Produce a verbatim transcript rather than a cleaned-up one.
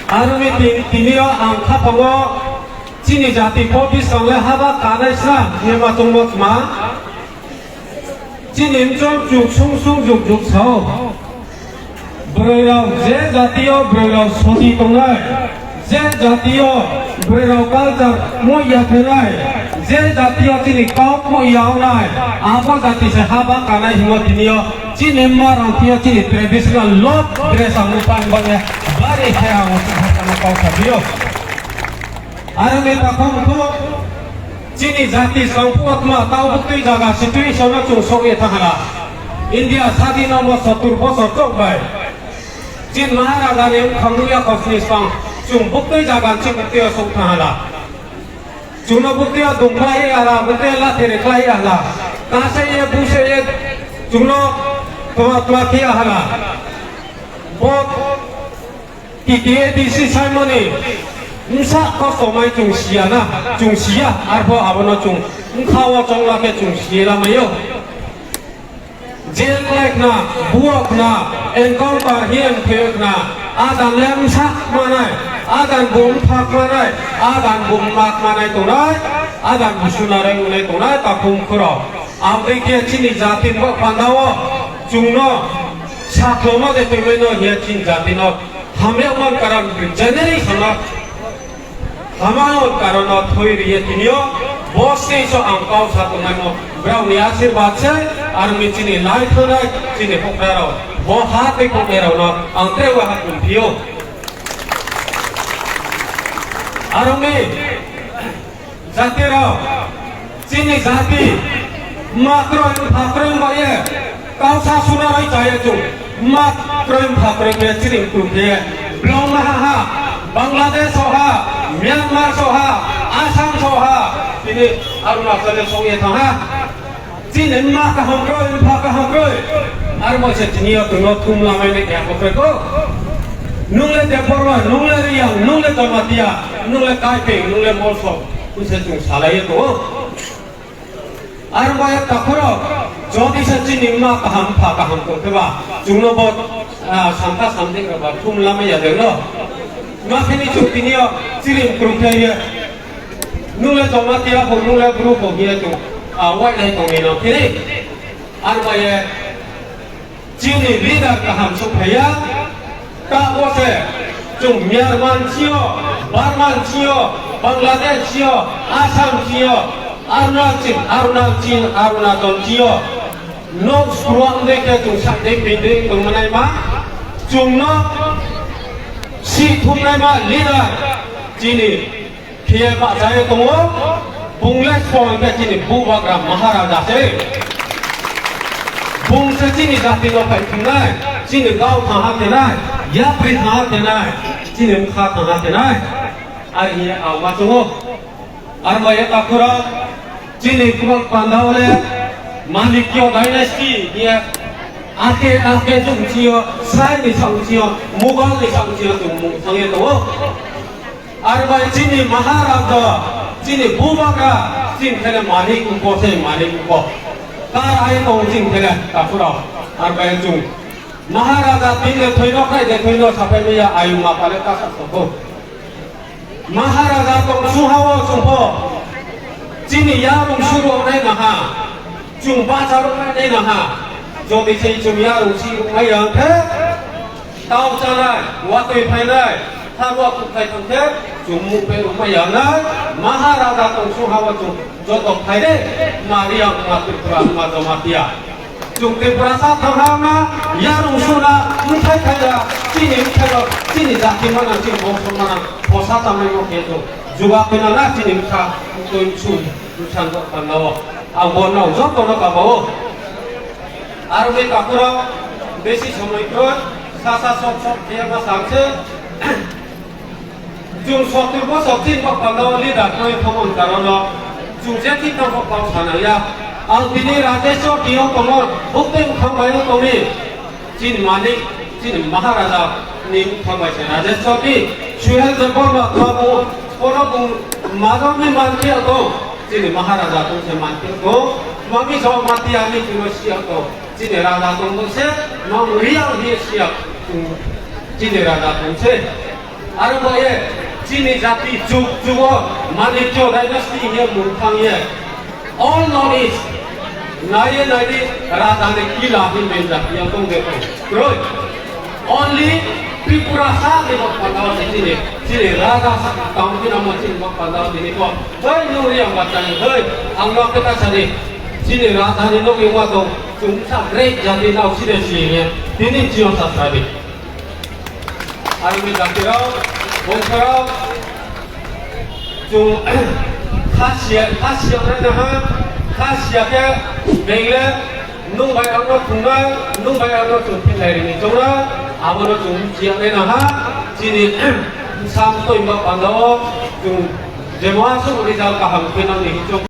Aroni tin-, tinio ang khapango chini jati po biskangle haba kanai sna hinma tongmo tma. Chini mchom chuk sung sung juk juk sao. Bwrwi rok je jatio bwrwi rok soti tongnai, je jatio bwrwi rok culture mo ya khenai, je jatio chini kok mo ya ongnai, abo jati se haba kanai hingo tinio chini ma rang tio chini traditional lok dress ang upai bangya bari khe ang upai kau sabio. Aroni takhum khu chini jati songphu atma tau bwtwi jaga situation no chung sokye thangala. India sadin omo sottur bosor chok bai. Chin Maharaja ni wngkhang nuya kosni song chung bwtwi jaga chini bwtwi o sok thangala. Chungno bwtwi o dungkhlai ala, bwtwi o lathiri khlai ala. Kasa ye buse ye chungno twa twa khe ala. Bo T T A D C saimani msa kosto mai chung siya na, chung siya, arpho abono chung mkha o chongla khe chung siya lamayo. Jail khlai khna, buo khna, encounter hiyan khe khna, adan le msa manai, adan bum phak manai, adan bum mak manai tongnai, adan busunarai unai tongnai takhum khoro. Abdei khe chini jati bo pandao chungno saklono de tongmeno hiya chini jatino. Hamya man karon generation no hamya man karon no thoi riye tinio bo stage o ang kau sa tongnaimo brao ni ashirbad se aroni chini lai thonai chini pokra rao bo ha tei pokra rao no ang tre wa ha kum phio aroni Jati rok, chini jati, ma kroi, pha kroi bai ye, kau sa suna bai chaya chung, ma kroi, pha kroi khe chini kung khe, blong ma ha ha, Bangladesh so ha, Myanmar so ha, Assam so ha, chini Arunachal so ye thang ha. Chini ma kaham kroi, pha kaham kroi. Ar mo se chini yo tuno thum lamai ne kya ko ko. Nung le Debbarma, nung le Riyang, nung le Jamatia, nung le Kaipeng, nung le Molsok. Kuse chung salai ye to. Ar mo ya takhoro, jodi se chini ma kaham pha kaham ko keba. Chungno bo, ah, samta samdi ba thum lamai ya de no. Ma khini chung chini yo chirim krum khe ye. Nung le Jamatia bo, nung le Bru bo hiya chung, ah, wai nai tong ni no kiri. Ar bai ye, chini leader kaham sok phaiya, ta bo se, chung Myanmar chiyo, Burma chiyo, Bangladesh chiyo, Assam chiyo, Arunachal, Arunachal, Arunachal chiyo. Nok skruang de khe chung sak de pinding tong manai ma, chung no si thumnai ma leader, chini Phiya ma chaya tongo, bung le song khe chini bubagra Maharaja se. Bung se chini jati no phai thumnai, chini gao thaha tenai, yapri thaha tenai, chini mkha thaha tenai. Ar hiya awa chungo. Ar maya takura, chini kubang pandao le, Manikyo dynasty hiya, ake ake chung chiyo, Sai ni sang chiyo, Mughal ni sang chiyo chung mung sangye tongo. Ar bai chini Maharaja, chini bubagra, chini thele malik uko se malik uko. Kar ai tong chini thele takhurao. Ar bai chung. Maharaja tin de thoino khai de thoino sapai maya ayu ma pale ta sa soko. Maharaja tong suhao chungpho. Chini yarung suru nai naha. Chung bacha rok nai naha. Jodi se chung yarung si rok nai yang khe. Tau chanai, watwi phainai, tharwa kuthai thangkhe, chumung pe rwma yangnai, Maharaja tongsu hawa chung joto phaide, Mariang ma Tripura ma Jamatia. Chung Tripura sa thangha ma, yarung suna, mthai thaiya, chini mthai rok, chini jati mana, chini bongso mana, phosa tamai mo khe chung, juga pena na chini mkha, twi su, mthang rok pangao. Ang bono joto no kabao. Aroni takhurok besi somoi kroi, sasa sok sok khe ma sakse. Chung sottur bosor tin bok pangao leader kroi thangmani karono chung je tin tong bok pang sanaya. Ang tini Rajeshwar tiyong tongo, bukti wngthang bayo tongni. Chini malik, chini Maharaja ni wngthang bai se Rajeshwar ni Suhel Debbarma babu, kono bung majok ni manthi ato, chini Maharaja tong se manthi ato, mami jok mati ani chino si ato. Chini raja tongbo se, nong riang hi siya, chini raja tong se. Aro bo ye chini jati juk jugo Manikya dynasty hiye mung thang ye. All knowledge naiye naidi raja ni kila hinwi jati ya tong de tong. Kroi. Only Tripura sa ni bok pandao ni chini, chini raja sa tong kina mo chini bok pandao ni ko. Hoi nuri ang bachani hoi ang no keta sani chini raja ni no yung wa tong. Chung sa great jati nao chini chini ye. Tini chiyo sa sani. Aroni jatirok, bongsorok, chwng khasiya, khasiya naina ha, khasiya khe bengle, nwng bai angno thwngna, nwng bai angno chwng phinlai rini chwngna, abono chwng chiya naina ha, chini sam toima pandao, chwng jemo aswk result kaham khe nangni hinwi chwng.